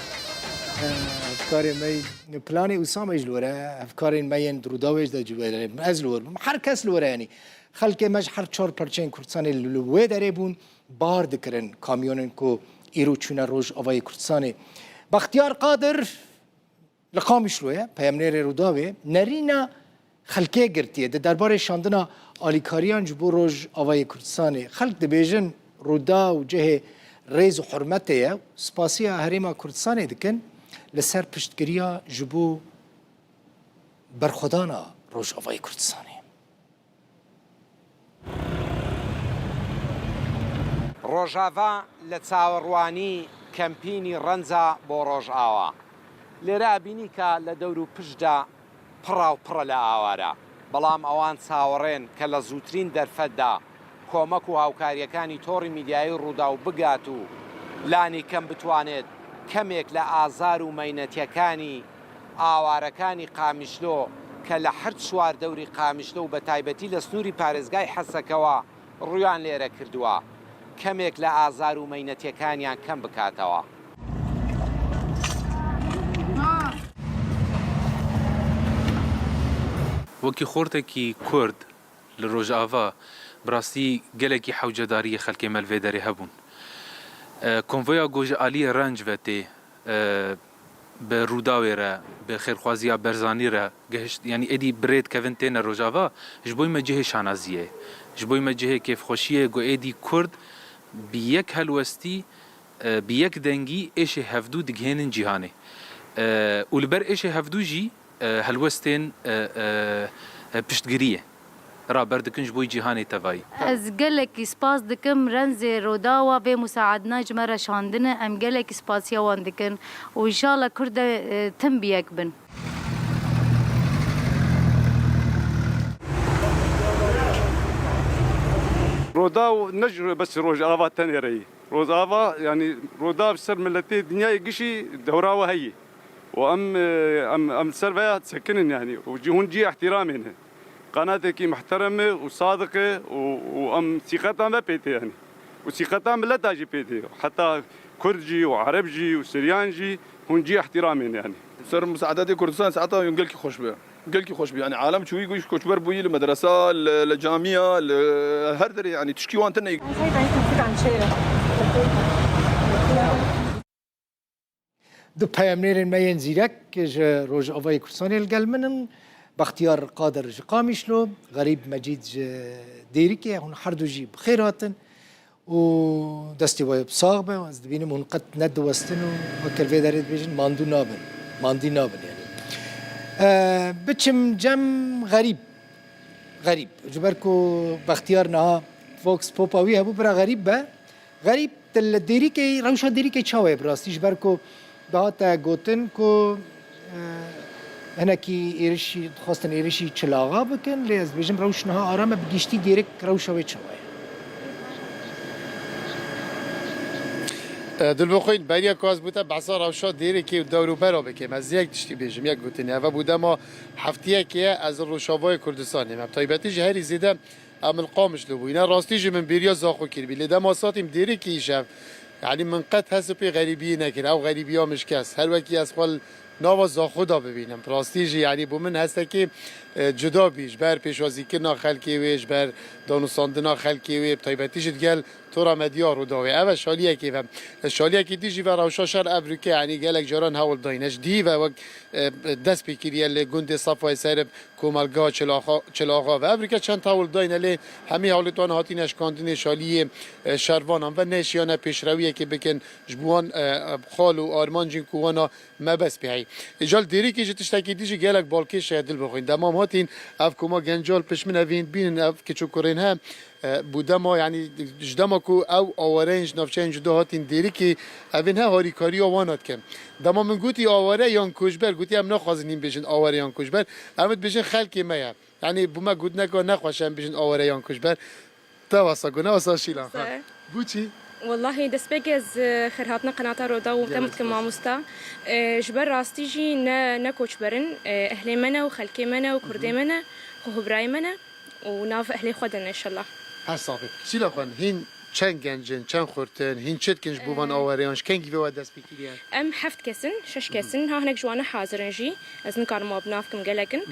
Eh, hevkarê me, planê Usame jî li wir e, hevkarên me yên di Rûdawê jî de ji wir e, ez li wir bûm. Her kes li wir e, yanî. Xelkê me ji her çar perçeyên Kurdistanê li, li wê derê bûn, bar dikirin kamyonên ku îro çûne Rojavayê Kurdistanê. Bextiyar Qadir, Li Qamişloyê peyamnêrê Rûdawê nerîna xelkê girtiye di derbarê şandina alîkariyan ji bo Rojavayê Kurdistanê. Xelk dibêjin Rûdaw cihê rêz û hurmetê ye û spasiya Herêma Kurdistanê dikin li ser piştgiriya ji bo berxwedana Rojavayê Kurdistanê. Rojava li çaverwanî kempînî Renca bo Rojava. Lêre ebînî ka li dewr û pişt de pira û pir e li awara. Belam ewan çawerên ke li zûtirîn derfet de komek û hawkariyekanî torî mîdyayî Rûdaw bigat û lanî kem bitwanêt kemêk li azar û meynetiyekanî awarekani Qamişlo ke li her çwar dewrî Qamişlo û bi taybetî li snûrî parêzgay Hesekewa rûyan lêre kirduwa, kemêk li azar û meynetiyekaniyan kem bikatewa. Wekî xortekî Kurd li Rojava, bi rastî gelekî hewcedariyê xelkê me li vê derê hebûn. E, konvoya ku ji aliyê Renc ve tê, e, bi Rûdawê re, bi xêrxwaziya Berzanî re gihişt, yanî êdî bi rê dikevin têne Rojava, ji bo me cihê şanaziyê ye. Ji bo me cihê kêfxweşiyê ye ku êdî Kurd bi yek helwestî, e, bi yek dengî êşê hevdû digihênin cîhanê. E, û li ber êşê hevdû jî, e, helwestên, e, e, e, piştgiriyê raber dikin ji bo cîhanê tevayî. Ez gelekî spas dikim Rencê Rûdawa vê musaedina ji me re şandine. Em gelekî spasiya wan dikin û înşallah Kurd de, e, tim bi yek bin. Rûdaw ne ji bes Rojava tenê re ye. Rojava, yanî Rûdaw ser miletê dinyayê gişî dewra we heye. Û em, e, em, em li ser veya sekinin, yanî. Û cî, hûn cî îhtîramê ne. Qenatekî muhterem e û sadiq e û, û em sîqetan ve pê tê, yanî. Musîqeta mileta jî pê tê. Heta Kurd jî û Ereb jî û Siryan jî hûn cî ihtiramên yani. Ser misaadetê Kurdistan saeta hûn gelkî xweş be. Gelkî xweş be. Yani alem çûyî ku koçber bûyî li medresa, li, li camiya, li her derê yani tişkî wan tine. Du peyamnêrên me yên zîrek ji Rojavayê Kurdistanê li gel min in. Bextiyar Qadir ji Qamişlo, Xerîb Mecîd ji Dêrikê, hûn her du jî bi xêr hatin û destê we bi sax be. Ez dibînim hûn qet nediwestin û weke li vê derê dibêjin, mandû nabin, mandî nabin yani. E, biçim cem Xerîb. Xerîb. Ji ber ku Bextiyar niha Vox Popa wî hebû, bira Xerîb be. Xerîb, tu li Dêrikê, rewşa Dêrikê çawa ye bi rastî? Ji ber ku dihate gotin ku, e, hinekî êrişî, dixwestin êrişî çilaxa bikin, lê ez dibêjim rewş niha aram e, bi giştî Dêrik rewşa wê çawa ye? E, Dilbixwîn, beriya ku ez bo te behsa rewşa Dêrikê û dewrûbera bikim, ez yek tiştî bêjim, yek gotinê. Eve bû dema heftiyekê ye, ez li Rojavayê Kurdistanê me. Bi taybetî jî herî zêde em li Qamişlo bûyîne. Rastî jî min bêriya Zaxo kiribî. Lê dema satîm Dêrikê îşev, yanî min qet hesipê xerîbiyê nekir. Ew xerîbiya min ji kes. Her wekî ez xwe li nava Zaxo de bibînim. Bi rastî jî, yanî bo min hestekê, e, cuda bî. Ji ber pêşwazîkirina xelkê wê, ji ber danûstandina xelkê wê, bi taybetî jî digel tora medya Rûdawê. Ev e şaliyekê ve. E, şaliyekî dî jî ve rewşa şer ev rûke, yanî gelek caran hewl dayne. Ji dî ve wek, e, dest pê kiriye li gundê Sefayê ser komelgeha Çilaxa, Çilaxa ve. Ev rike çend hewl dayne lê hemî hewlê wan hatine şkandinê şaliyê, e, şervanan ve neşiyane pêşrewiyekê bikin ji bo wan, e, xal û armancên ku wana mebest pê heyî. Îcal Dêrikê jî tiştekî dî jî gelek balkêş heye Dilbixwîn. Dema em hatîn ev koma gencal pişt min evîn bînin ev kiç û kurên he, e, bû dema, yanî ji dema ku ew awareyên ji navçeyên cuda hatîn Dêrikê evên he harîkariya wana dikin. Dema min gotî aware yan koçber, gotî em naxwazin hîn bêjin aware yan koçber. Em ê dibêjin xelkê me ye. Yanî bo me gotineka nexweş e em bêjin aware yan koçber. Te wesa got, ne wesa Şîlan xwe. Wesa. Bo çi? Wellahî destpêkê ez, e, xêrhatina qenata Roda û te min dikim mamosta. E, ji ber rastî jî ne, ne koçber in, e, ehlê me ne û xelkê me ne û kurdê me ne, xwe û birayê me ne. û nav ehlê xwe de ne, inşallah. Her sax bî. Şîla xwe, hîn çend genc in, çend xurt in, hîn çi dikin ji bo van awareyan, ji kengî vê we dest pê kiriye? Em heft kes in, şeş kes in, ha hinek ji wan ne hazir in jî. Ez nikarim wan bi nav kim, gelek in.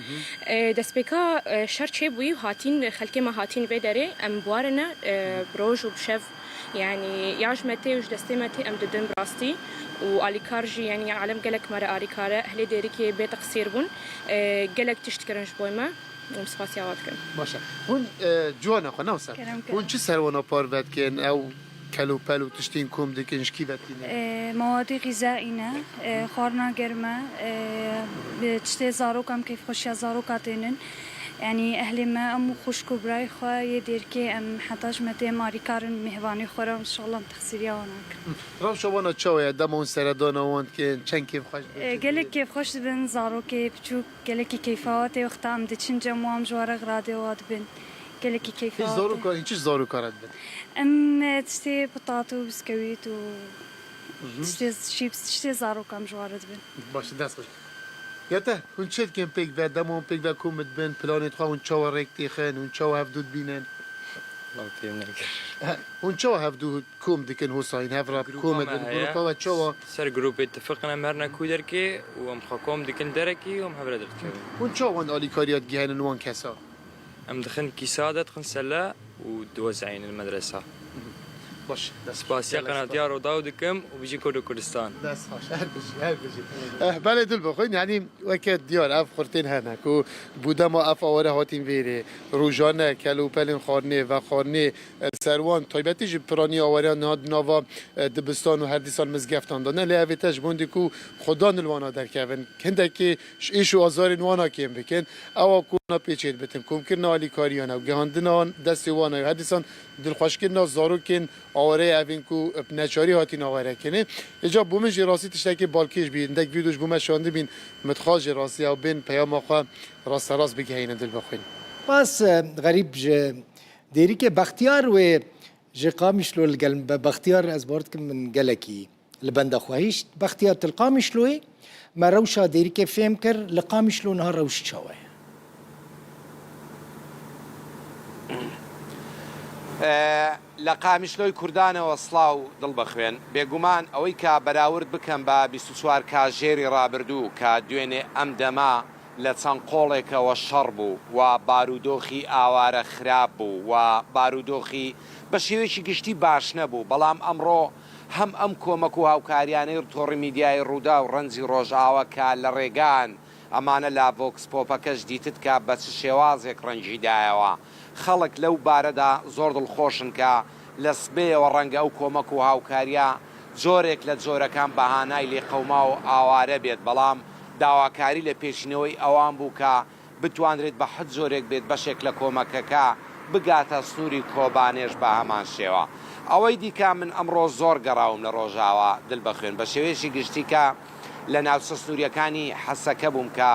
E, destpêka, e, şer çêbûyî û hatîn, xelkê me hatîn vê derê, em bi wan re ne, e, bi roj û bi şev, yanî ya ji me tê û ji destê me tê em didin bi rastî. Û alîkar jî, yanî alem gelek me re alîkar e, ehlê Dêrikê bê teqsîr bûn. E, gelek tişt kirin ji bo me. Em spasiya we dikin. Baş e. Hûn, e, ciwana xwe, ne wisa? Kerem, kerem. Hûn çi serwana parve dikin? Ew kel û pel û tiştên kom dikin, ji kî ve tînin? E, mewadi xîza îne, e, xwarina germ e, e, bi tiştê zarokan, keyfxweşiya zaroka tênin. Yanî ehlê me, em û xwişk û birayê xwe yê Dêrikê em heta ji me tê em alîkar in, mêhvanê xwe re, inşallah em texsîriya wan nakin. Rewşa wana çawa ye? Dema hûn seredana wan dikin, çend kêfxweş dibin? E, gelek kêfxweş dibin, zarokê biçûk. Gelekî keyfa we tê, wexta em diçin cem wan, ji we re xiradê wa dibin. Gelekî keyfa we tê. Hîn zaroka, hîn çi ji zaroka re dibin? Em, e, tiştê pitat û biskewît û tiştê şîps, tiştê zarokan ji we re dibin. Baş e, dest xweş. Ya te, hûn çi dikin pêk ve, dema hûn pêk ve kom dibin, planê xwe hûn çawa rêk têxin, hûn çawa hevdû dibînin? Wala fêm nekir. He, hûn çawa hevdû kom dikin Husayîn, hev re kom dibin, grupa we çawa? Ser grûpê tifiqin em herine ku derkê û em xwe kom dikin derekî û em hev re derdikevin. Hûn çawa wan alîkariya digihînin wan kesa? Em dixin kîsa de, dixin sele û diwezeyînin medresa. Baş, dest xweş. Spasiya qenatiya Rodaw dikim û bijî Kurd û Kurdistan. Dest xweş, her bijî, her bijî. Eh, belê Dilbixwîn, yanî weke diyar ev xurtên hene ku bû dema ev aware hatîn vêrê, rojane kel û pelên xwarinê, vexwarinê, e, ser wan, taybetî jî piraniya awariyan niha di nava, e, dibistan û her dîsan mizgeftan de ne, lê ev ê te ji bo hindê ku xwedan li wana derkevin, hindekê ji êş û azarên wana kêm bikin, ewa ku wana pê çêdibitin, komkirina alîkariyan ew, gihandina wan destê wana ew, her dîsan dilxweşkirina zarokên awareyê evên ku bi neçarî hatîn aware kirinê. Îca bo min jî rastî tiştekê balkêş bî, hindek vîdyo ji bo me şandibîn, min dixwest jî rastî ew bên peyama xwe rasterast bigihînin Dilbixwîn. Bas, e, Xerîb ji Dêrikê, Bextiyar wê ji Qamişlo li gel me be. Bextiyar, ez bawer dikim min gelekî li benda xwe hişt. Bextiyar, tu li Qamişloyê, me rewşa Dêrikê fêm kir, li Qamişlo niha rewş çawa ye? ئێ، لە قامیشلۆی کوردانەوە سڵاو دڵ بە خوێن. بێگومان ئەوەی کە بەراورد بکەم بە بیست و چوار کاژێری ڕابردوو کە دوێنێ ئەم دەمە لە چەند قۆڵێکەوە شەڕ بوو و بارودۆخی ئاوارە خراپ بوو و بارودۆخی بە شێوەیەکی گشتی باش نەبوو، بەڵام ئەمڕۆ هەم ئەم کۆمەک و هاوکاریانەی تۆڕی میدیای ڕوودا و ڕەنجی ڕۆژئاوە کە لە ڕێگان ئەمانە لە ڤۆکس پۆپەکەش دیتت کە بە چ شێوازێک ڕەنگی دایەوە. خەڵک لەو بارەدا زۆر دڵخۆشن کە لە سبەیەوە ڕەنگە ئەو کۆمەک و هاوکاریە جۆرێک لە جۆرەکان بەهانای لێقەوما و ئاوارە بێت، بەڵام داواکاری لە پێشینەوەی ئەوان بوو کە بتوانرێت بە حەد جۆرێک بێت بەشێک لە کۆمەکەکە بگاتە سنووری کۆبانێش بە هەمان شێوە. ئەوەی دیکە من ئەمڕۆ زۆر گەڕاوم لە ڕۆژاوا دڵ بە خوێن بە شێوەیەکی گشتی کە لە ناوچە سنووریەکانی حەسەکە بووم کە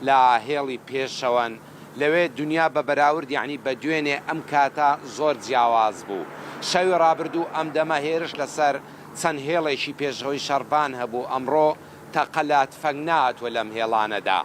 لە هێڵی پێشەوەن لەوێ دنیا بە بەراورد یعنی بە دوێنێ ئەم کاتە زۆر جیاواز بوو. شەوی ڕابردوو ئەم دەمە هێرش لەسەر چەند هێڵێکی پێشەوەی شەڕڤان هەبوو، ئەمڕۆ تەقە لە تفەنگ ناتوە لەم هێڵانەدا.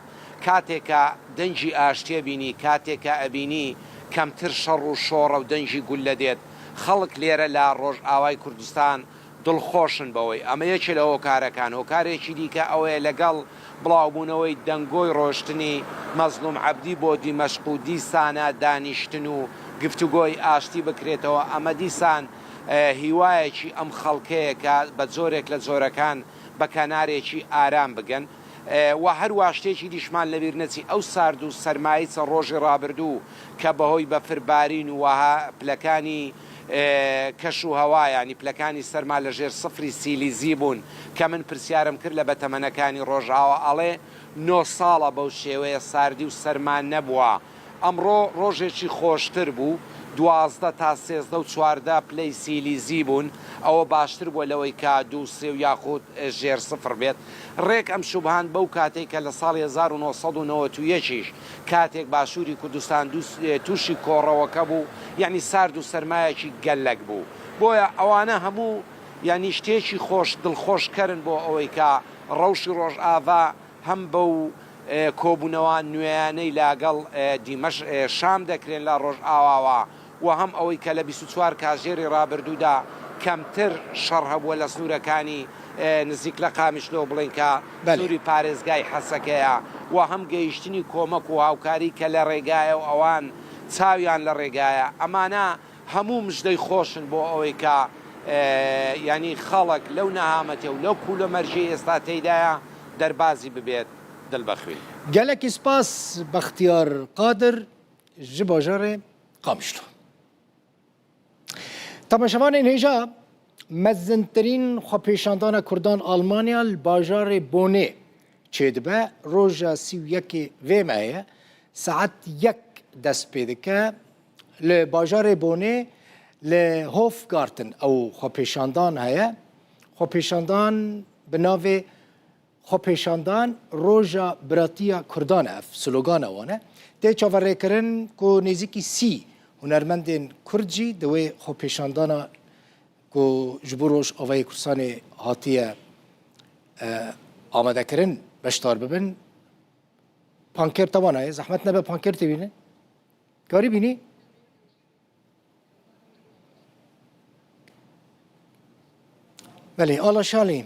کاتێکە دەنگی ئاشتیە بینی، کاتێکە ئەبینی کەمتر شەڕ و شۆڕە و دەنگی گوللە دێت. خەڵک لێرە لە ڕۆژئاوای کوردستان دڵخۆشن بەوەی ئەمە یەکێ لە هۆکارەکان. هۆکارێکی دیکە ئەوەیە لەگەڵ بڵاوبوونەوەی دەنگۆی ڕۆشتنی مەزلوم عەبدی بۆ دیمەشق و دیسانە دانیشتن و گفتوگۆی ئاشتی بکرێتەوە، ئەمە دیسان، ئە، هیوایەکی ئەم خەڵکەیە کە بە جۆرێک لە جۆرەکان بە کەنارێکی ئارام بگەن. ئە، و هەروە شتێکی دیشمان لەبیر نەچی، ئەو سارد و سەرمایەی چەند ڕۆژی ڕابردوو کە بەهۆی بەفربارین و وەها پلەکانی، ئە، کەش و هەوا، یعنی پلەکانی سەرما لە ژێر سفری سیلیزی بوون، کە من پرسیارم کرد لە بەتەمەنەکانی ڕۆژاوا، ئەڵێ نۆ ساڵە بەو شێوەیە ساردی و سەرما نەبووە. ئەمڕۆ ڕۆژێکی خۆشتر بوو، دوازدە تا سێزدە و چواردە پلەی سیلیزی بوون، ئەوە باشتر بووە لەوەی کە دوو سێ و یاخود ژێر سفر بێت. ڕێک ئەم شوبهان بەو کاتەی کە لە ساڵی هەزار و نۆ سەد و نەوەد و یەکیش کاتێک باشووری کوردستان دوو، تووشی کۆڕەوەکە بوو، یعنی سارد و سەرمایەکی گەلەک بوو. بۆیە ئەوانە هەموو، یعنی شتێکی خۆش دڵخۆشکەرن بۆ ئەوەی کە ڕەوشی ڕۆژئاڤا هەم بەو، ئێ، کۆبوونەوە نوێیانەی لاگەڵ، ئێ، دیمەش-، ئێ، شام دەکرێن لە ڕۆژئاواوە و هەم ئەوەی کە لە بیست و چوار کاژێری ڕابردوودا کەمتر شەڕ هەبووە لە سنوورەکانی، ئێ، نزیک لە قامیشلۆ بڵێن کە بەڵێ. سنووری پارێزگای حەسەکەیە و هەم گەیشتنی کۆمەک و هاوکاری کە لە ڕێگایە و ئەوان چاویان لە ڕێگایە. ئەمانە هەموو مژدەی خۆشن بۆ ئەوەی کە، ئێ، یعنی خەڵک لەو نەهامەتێ و لەو کوولە مەرجەی ئێستا تێیدایە دەربازی ببێت دڵ بە خوێن. Gelekî spas Bextiyar Qadir ji bajarê Qamişlo. Temaşevanên hêja, mezintirîn xwepêşandana Kurdan Almanya li bajarê Bonê çêdibe. Roja sî û yekê vê mehê ye, saet yek dest pê dike. Li bajarê Bonê li Hofgarten ew xwepêşandan heye. Xwepêşandan bi navê Xwepêşandan Roja Biratiya Kurdan e, ev slogana wan e. Tê çaverêkirin ku nêzîkî sî hunermendên Kurd jî di wê xwepêşandana ku ji bo Rojavayê Kurdistanê hatiye, e, amadekirin beşdar bibin. Pankerta wan heye, zehmet nebe pankertê bînin. Karî bînî? Belê, Ala Şalî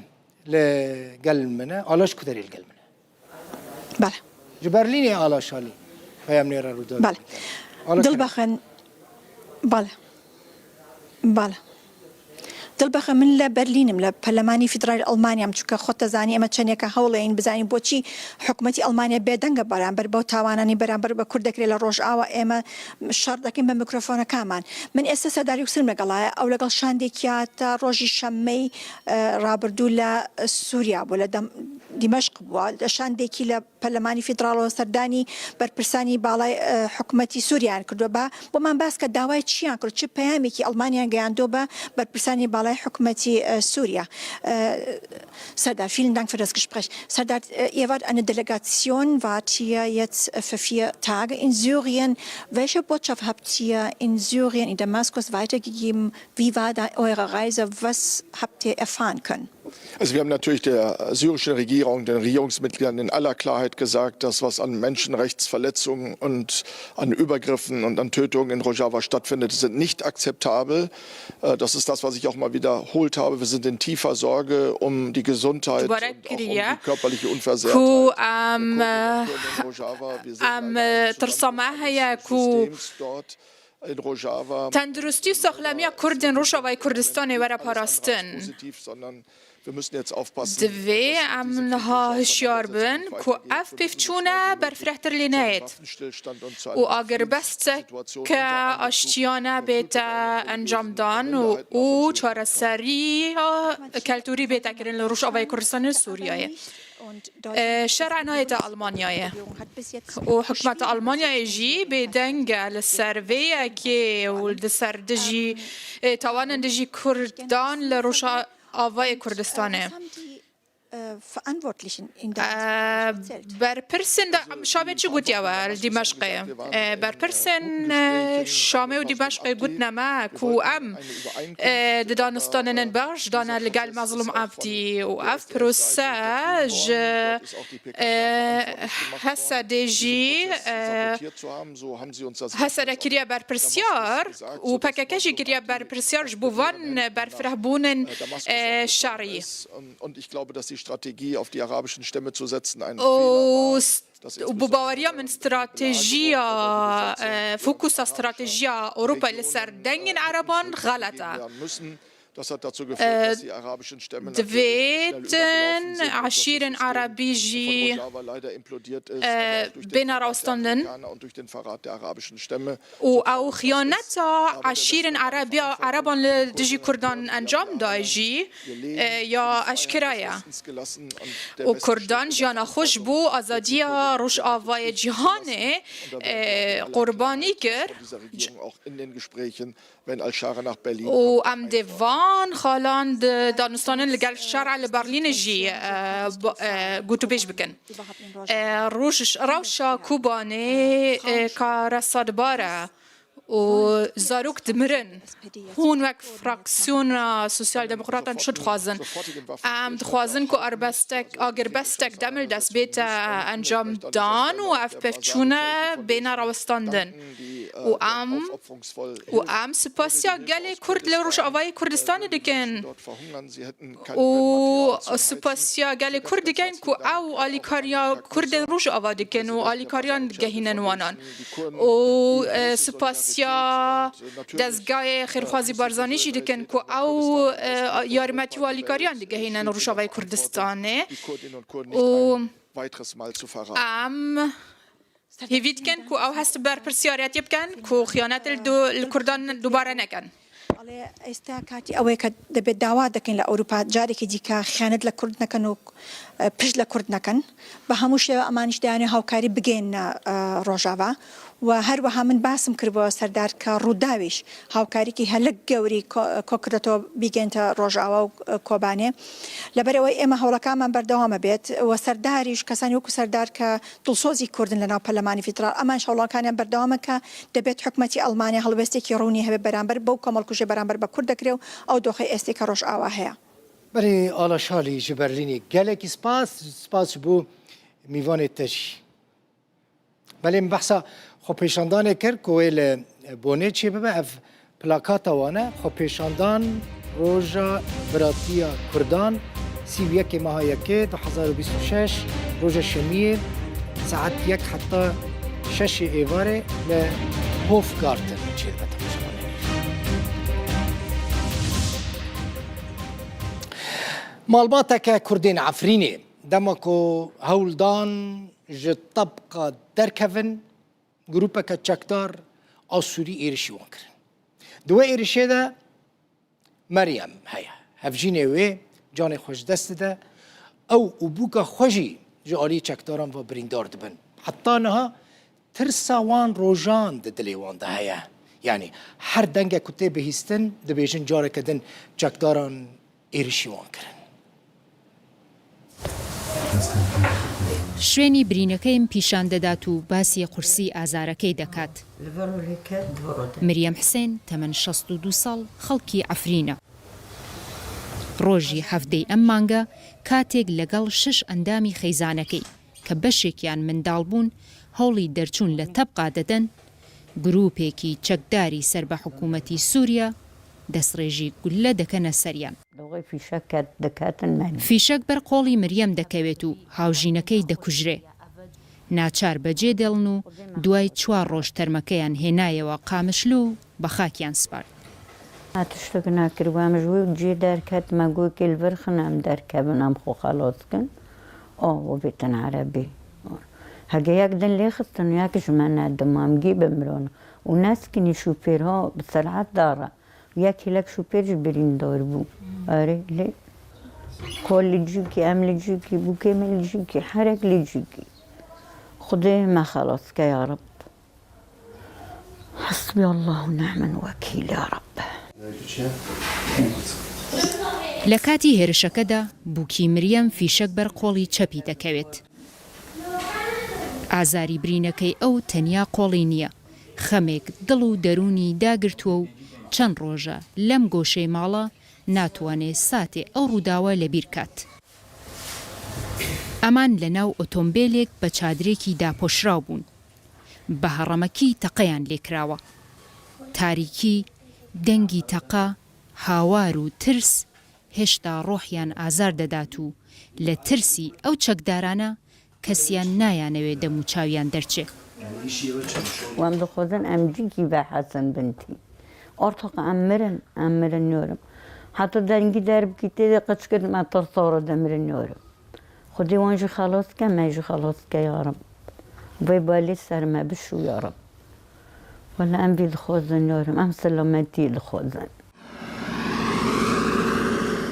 li gel min e. Ala ji kuderê li gel min e? Bele. Ji Berlînê Ala Şalî peyamnêra Rûdawê. Bele. Ala Dil Şalî. Bexin. Bele. Bele. Dil bixwe, min li Berlînim, li Perlemanî Federal Almanyam, çunke xwe te zanî, eme çeneke hewleyên bizanîn boçî hikûmetî Almanya bêdeng e beramber bo tawananî beramber bi Kurd dekirê li Rojava, ême şer dekin bi mikrofonekaman. Min êsta Serdar Yuksil me gelaye, ew legal şandêkiya te rojî şemeyî, e, rabirdû li Sûriya bû, li Dem-, Dîmeşq bû, li şandêkî li Perlemanî Federal û serdanî berpirsanî balay, e, hikûmetî Sûriyan kirdo. Ba, bo man bas ke dawayê çiyan kir, çi peyamekî Almanya geyando be berpirsanî balay hikûmetî, e, Sûriya? E, Serdar, vielen Dank für das Gespräch. Serdar, e, ihr wart eine Delegation, wart hier jetzt, äh, für vier Tage in Syrien. Welche Botschaft habt ihr in Syrien, in Damaskus weitergegeben? Wie war da eure Reise? Was habt ihr erfahren können? Also wir haben natürlich der syrischen Regierung, den Regierungsmitgliedern in aller Klarheit gesagt, das, was an Menschenrechtsverletzungen und an Übergriffen und an Tötungen in Rojava stattfindet, sind nicht akzeptabel. Äh, das ist das, was ich auch mal wiederholt habe. Wir sind in tiefer Sorge um die Gesundheit und auch um die körperliche Unversehrtheit der Kurdinnen und Kurden in Rojava. Wir sehen leider einen Zusammenbruch des Systems dort. Tenduristî û saxlemiya Kurdên Rojavayê Kurdistanê were parastin. Divê em niha hişyar bin ku ev pêvçûne berfirehtir lê neyêt û agirbesteke aştiyane bête encamdan û, û çareseriya keltûrî bête kirin li Rojavayê Kurdistanê û Sûriyeyê. E, şer nayête Almanyayê. Û hikûmeta Almanyayê jî bêdeng e li ser vê yekê û li ser dijî, e, tawanên dijî Kurdan li Rojavayê Kurdistanê. E, berpirsên de, Şamê çi gotiye we li Dîmeşqê? E, berpirsên, e, Şamê û Dîmeşqê gotine me ku em e, di danistanên baş dane li gel Mezlûm Abdî û ev prose ji, e, H S D'ê jî, e, H S D kiriye berpirsiyar û P K K jî kiriye berpirsiyar ji bo van berfirehbûnên, e, şerî. Und ich glaube, dass die Strategie, auf die arabischen Stämme zu setzen, ein Fehler war. Û s-, û bi baweriya min stratejiya, e, fokusa stratejiya Ewropayê li ser dengên Ereban xelet e. Divêtin eşîrên Erebî jî, e, bêne rawestandin. Û ew xiyaneta eşîrên Erebiya, Ereban li dijî Kurdan encam da jî, e, ya eşkera ye. Û Kurdan jiyana xwe ji bo azadiya Rojavayê cîhanê, e, qurbanî kir. Û em dê van xalan di danûstanên li gel şer'a li Berlînê jî, e, ba-, e, gotûbêj bikin. E, roj-, rewşa Kobanê, e, kare sedbar e. û zarok dimirin. Hûn wek fraksiyona Sosyal Demokratan çi dixwazin? Em dixwazin ku arbestek, agirbestek demildest bête encamdan û ev pevçûne bêne rawestandin. Û em, û em spasiya gelê Kurd li Rojavayê Kurdistanê dikin. Û spasiya gelê Kurd dikin ku ew alîkariya Kurdên Rojava dikin û alîkariyan digehînin wanan. Û, e, spasiya dezgayê Xêrxwazî Barzanî jî dikin ku ew, e, yarmetiya û alîkariyan digehînin Rojavayê Kurdistanê. Û em hêvî dikin ku ew hest bi berpirsiyariyetê bikin, ku xiyanet li du-, li Kurdan dubare nekin. ئەڵێ، ئێستا کاتی ئەوەیە کە دەبێت داوا دەکەین لە ئەوروپا جارێکی دیکە خیانەت لە کورد نەکەن و، ئە، پشت لە کورد نەکەن. بە هەموو شێوە ئەمانیش دەیانێ هاوکاری بگەێنە، ئە، ڕۆژاوا. و هەروەها من باسم کردبەوە سەردار کە ڕووداویش هاوکاریکی هەلک گەوری کۆ-، کۆکردەتەوە بیگەێنتە ڕۆژاوا و، ئە، کۆبانێ. لەبەرەوەی ئێمە هەوڵەکانمان بەردەوامە بێت و سەرداریش، کەسانی وەکو سەردار کە دڵسۆزی کوردن لە ناو پەرلەمانی فیدرال، ئەمانش هەوڵەکانیان بەردەوامە کە دەبێت حکومەتی ئەڵمانیا هەڵوێستێکی ڕوونی هەبێ بەرامبەر بەو کۆمەڵکوژی بەرامبەر بە کورد دەکرێ و ئەو دۆخی ئێستی کە ڕۆژاوا هەیە. بەرێ ئاڵا شالی ji Berlînê gelekî spas, spas ji bo mîvanê te jî. Belê min behsa xwepêşandanê kir ku wê li Bonê çêbibe. Ev plakata wan e, xwepêşandan Roja Biratiya Kurdan, sî û yekê meha yekê du hezar û bîst û şeş, roja şemiyê, saet yek heta şeşê êvarê li Hofgarten çêdibe temaşevanê. Malbateke Kurdên Efrînê dema ku hewldan ji tebqa derkevin, grûpeke çekdar a Sûrî êrişî wan kirin. Di wê êrişê de Meryem heye. Hevjînê wê canê xwe ji dest dide. Ew û bûka xwe jî ji alî çekdaran ve birîndar dibin. Heta niha tirsa wan rojan di dilê wan de heye. Yanî her dengek ku tê bihîstin, dibêjin careke din çekdaran êrişî wan kirin. شوێنی برینەکەیم پیشان دەدات و باسی قورسی ئازارەکەی دەکات. مریەم حسێن، تەمەن شەست و دوو ساڵ، خەڵکی عەفرینە. ڕۆژی حەڤدەی ئەم مانگە، کاتێک لەگەڵ شەش ئەندامی خێزانەکەی کە بەشێکیان منداڵ بوون، هەوڵی دەرچوون لە تەبقا دەدەن، گروپێکی چەکداری سەر بە حکوومەتی سووریا دەستڕێژی گوللە دەکەنە سەریان. Doğru fişek ket-, diketin me. فیشەک بەر قۆڵی مریەم دەکەوێت و هاوژینەکەی دەکوژرێ. ناچار بەجێ دێڵن و دوای چوار ڕۆژ تەرمەکەیان هێنایەوە قامشلو و بە خاکیان سپارد. Ma tiştek nekir, em ji wê cê derket, me got kê li vir xin em derkevin, em xwe xelas kin. O, we bêtin erebî. Hege yek din lê xistin, yek ji me nedim, em gî bimiron. Û neskinî şûfêr ha bi ser'et dara. Yek hêlek şûfêr jî birîndar bû. Erê, lê ko li cîkî, em li cîkî, bûkê me li cîkî, herek li cîkî. Xwedê me xelas ke ya Reb. Hasbiyallah û ni'mel wekîl ya Reb. لە کاتی هێرشەکەدا بووکی مریەم فیشەک بەر قۆڵی چەپی دەکەوێت. ئازاری برینەکەی ئەو تەنیا قۆڵی نییە، خەمێک دڵ و دەروونی داگرتووە و چەند ڕۆژە لەم گۆشەی ماڵە ناتوانێ ساتێ ئەو ڕووداوە لەبیر کات. ئەمان لە ناو ئۆتۆمبێلێک بە چادرێکی داپۆشراو بوون. بە هەڕەمەکی تەقەیان لێکراوە. تاریکی، دەنگی تەقە، هاوار و ترس هێشتا ڕۆحیان ئازار دەدات و لە ترسی ئەو چەکدارانە کەسیان نایانەوێ دەم و چاویان دەرچێ. Em dixwazin em cîkî vehesin bin tî. Artık em mirin, em mirin yorim. Heta dengî derbikî tê de qeçkirdim, em tirsa re demirin yorim. Xwedê wan jî xelas ke, me jî xelas ke ya Reb. Vê balê ser me bişû ya Reb. Wele em vî dixwazin ya Reb, em selametiyê dixwazin.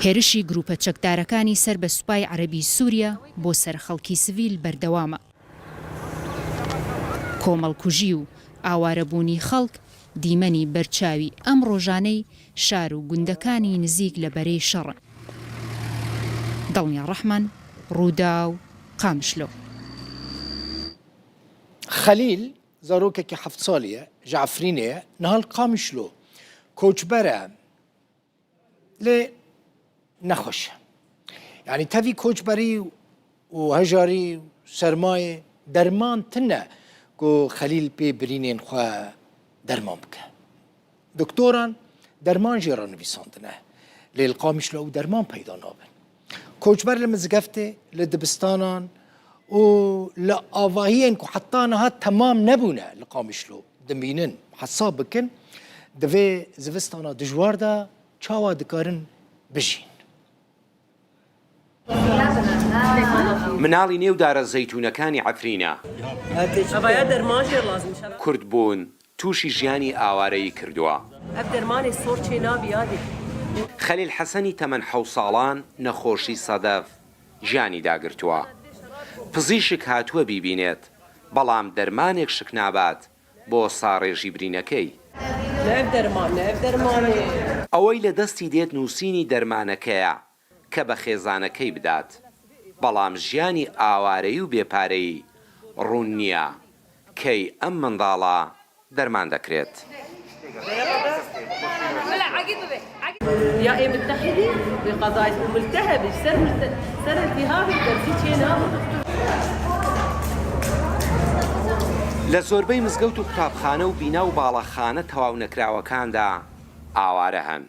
هێرشی گروپە چەکدارەکانی سەر بە سوپای عەرەبی سووریا بۆ سەر خەڵکی سڤیل بەردەوامە. کۆمەڵکوژی و ئاوارەبوونی خەڵک دیمەنی بەرچاوی ئەم ڕۆژانەی شار و گوندەکانی نزیک لە بەرەی شەڕن. دڵنیا ڕەحمان، ڕووداو، قامشلۆ. Xelîl zarokekî heft salî ye, ji Efrînê ye, niha li Qamişlo koçber e. Lê nexweş e. Yanî tevî koçberî û hejarî û sermayê derman tune ku Xelîl pê birînên xwe derman bike. Doktoran derman jê re nivîsandine. Lê li Qamişlo ew derman peyda nabin. Koçber li mizgeftê, li dibistanan û li avahiyên ku heta niha temam nebûne li Qamişlo dimînin, hesab bikin, di vê zivistana dijwar de çawa dikarin bijîn. مناڵی نێو دارە زەیتونەکانی عەفرینە. Evaya derman jê lazim. Kurd bûn, تووشی ژیانی ئاوارەیی کردووە. Ev dermanê sor çê nabî yadê. خەلیل حەسەنی تەمەن حەوت ساڵان نەخۆشی سەدەف گیانی داگرتووە. پزیشک هاتووە بیبینێت، بەڵام دەرمانێک شک نابات بۆ ساڕێژی برینەکەی. Ne ev derman, ne ev dermanê. ئەوەی لە دەستی دێت نووسینی دەرمانەکەیە کە بە خێزانەکەی بدات، بەڵام ژیانی ئاوارەیی و بێپارەیی ڕوون نییە کەی ئەم منداڵە دەرمان دەکرێت. Ya ê mitehidî wê qadayê û miltehebî ser milte-, ser iltîhabî dersî çê nabin. لە زۆربەی مزگەوت و قوتابخانە و بینا و باڵەخانە تەواو نەکراوەکاندا ئاوارە هەن.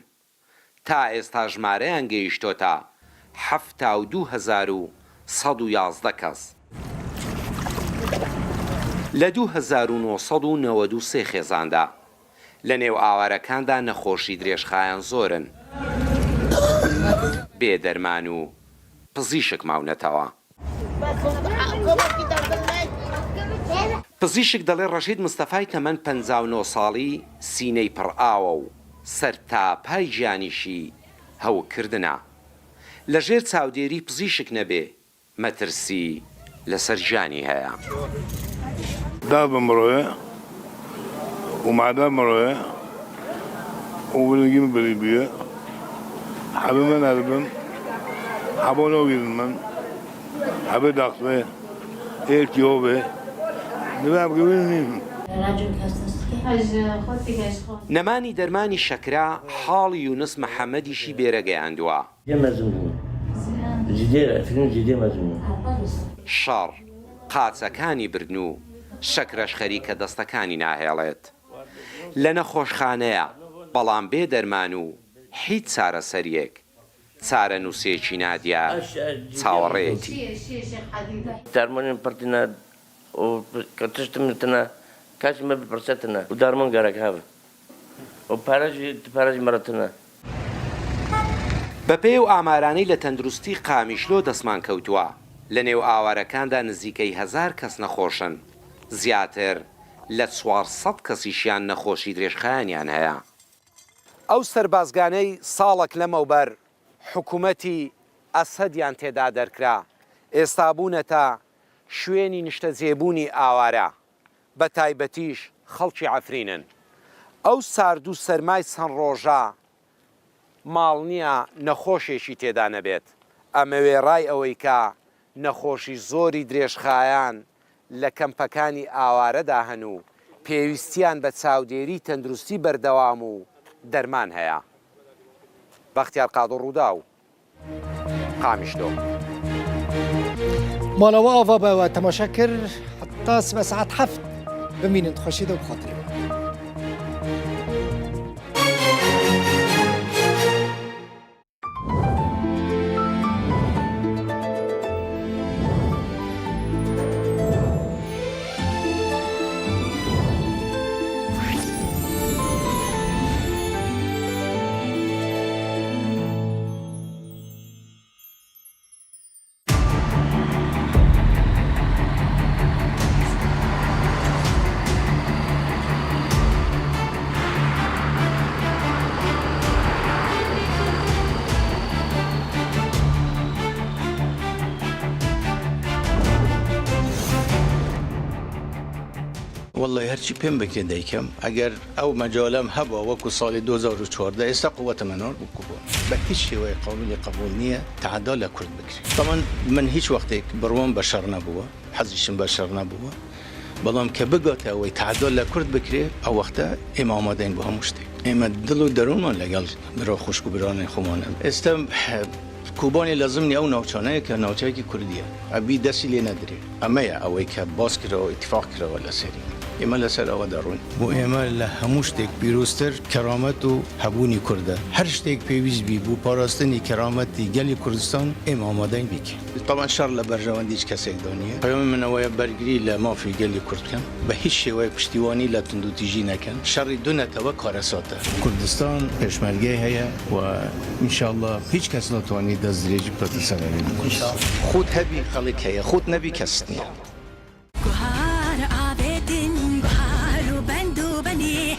تا ئێستا ژمارەیان گەیشتۆتە حەفتا و دوو هەزار و سەد و یازدە کەس. لە دوو هەزار و نۆ سەد و نەوەد و سێ خێزاندا، لە نێو ئاوارەکاندا نەخۆشی درێژخایەن زۆرن، بێ دەرمان و پزیشک ماونەتەوە. پزیشک دەڵێ ڕەشید مستەفای تەمەن پەنجا و نۆ ساڵی سینەی پڕ ئاوە و سەر تا پای گیانیشی هەوکردنە. لە ژێر چاودێری پزیشک نەبێ مەترسی لەسەر گیانی هەیە. Dad bi miroye û mada miroye û bilingî min birî bûye. Hebê min erbin, hebo nogîrin min, hebê daxtê, êlkî hobê, divê em givîn nîn. Nemaneî dermanî şekra hal Yûnis Mihemed îşî bêre geyandiwa. Cidî mezin bûn. Cidî, fikrim cidî mezin bûn. Şer, qaçekanî birdin û şekra ji xerîkê destkanî nahêlêt. Li nexweşxaneya, belam bê derman û hîç çareseriyek, çarenûsêkî nadiyar, çawerêyetî. Dermanên pir tine û tişt min tine, kes min bipirse tine û derman gerek hev û pere jî, pere jî min re tine. بەپێی ئەو ئامارانەی لە تەندروستی قامیشلۆ دەستمان کەوتووە، لە نێو ئاوارەکاندا نزیکەی هەزار کەس نەخۆشن، زیاتر لە چوار سەد کەسیشیان نەخۆشی درێژخایەنیان هەیە. ئەو سەربازگانەی ساڵێک لەمەوبەر حکوومەتی ئەسەدیان تێدا دەرکرا، ئێستا بوونەتە شوێنی نیشتەجێبوونی ئاوارە، بە تایبەتیش خەڵکی عەفرینن. ئەو سارد و سەرمای چەند ڕۆژە ماڵ نییە نەخۆشێکی تێدا نەبێت. ئەمە وێڕای ئەوەی کە نەخۆشی زۆری درێژخایەن لە کەمپەکانی ئاوارەدا هەن و پێویستیان بە چاودێری تەندروستی بەردەوام و دەرمان هەیە. بەختیار قادر، ڕووداو، قامیشلۆ. ماڵەوە ئاوا بەوە تەماشا کرد، حتا سبە سەعات هەفت بمینن، خۆشی دە و بخاترێ. Wellahî her çî pêm bike deykem. Eger ew mecalem heba wekû salê du hezar û çardeh, êsta quweta me narbû Koban. Bi hiç şêweyê qanûnê qebûl niye teada le Kurd bikire. Teman min hiç wextêk bi wan beşer nebûwe, hezîşim beşer nebûwe. Belam ke bigate wê teada le Kurd bikire, ew wexte ême amadeyn bo hemû ştê. Ême dil û derûnman legel bira xwişk û biranên xweman in. Êsta, he, Kobanê lezim niye ew navçane ye ke navçeyekî Kurdî ye. Ev bî desî lê nedirê. Eme ye ew ê ke bas kirawe, îtîfaq kirawe li serî. Ême li ser ewe de rûn. Bo ême li hemû ştêk pîroztir keramet û hebûnî Kurd e. Her ştêk pêwîst bî bo parastinî kerametî gelê Kurdistan, ême amadeyn bî ke. Teban şer li berjewendî hiç kesek de niye. Peyamê min ewe ye, bergirî li mafê gelê Kurd bikin. Bi hiç şêweyê piştîwanî li tundûtîjî nekin. Şerî du netewe karesat e. Kurdistan pêşmerge heye û înşallah hiç kes natwanî destdirêjî bi P D S M'ê bikin. Xût hebî xelk heye, xût nebî kes niye. Guhar avêtin, guhar û bend û benî,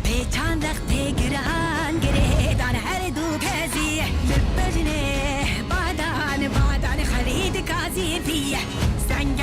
pê çandex tê giran, girêdan her du kezî. Li bejnê badan, badan Xelîd Gazî vî, senge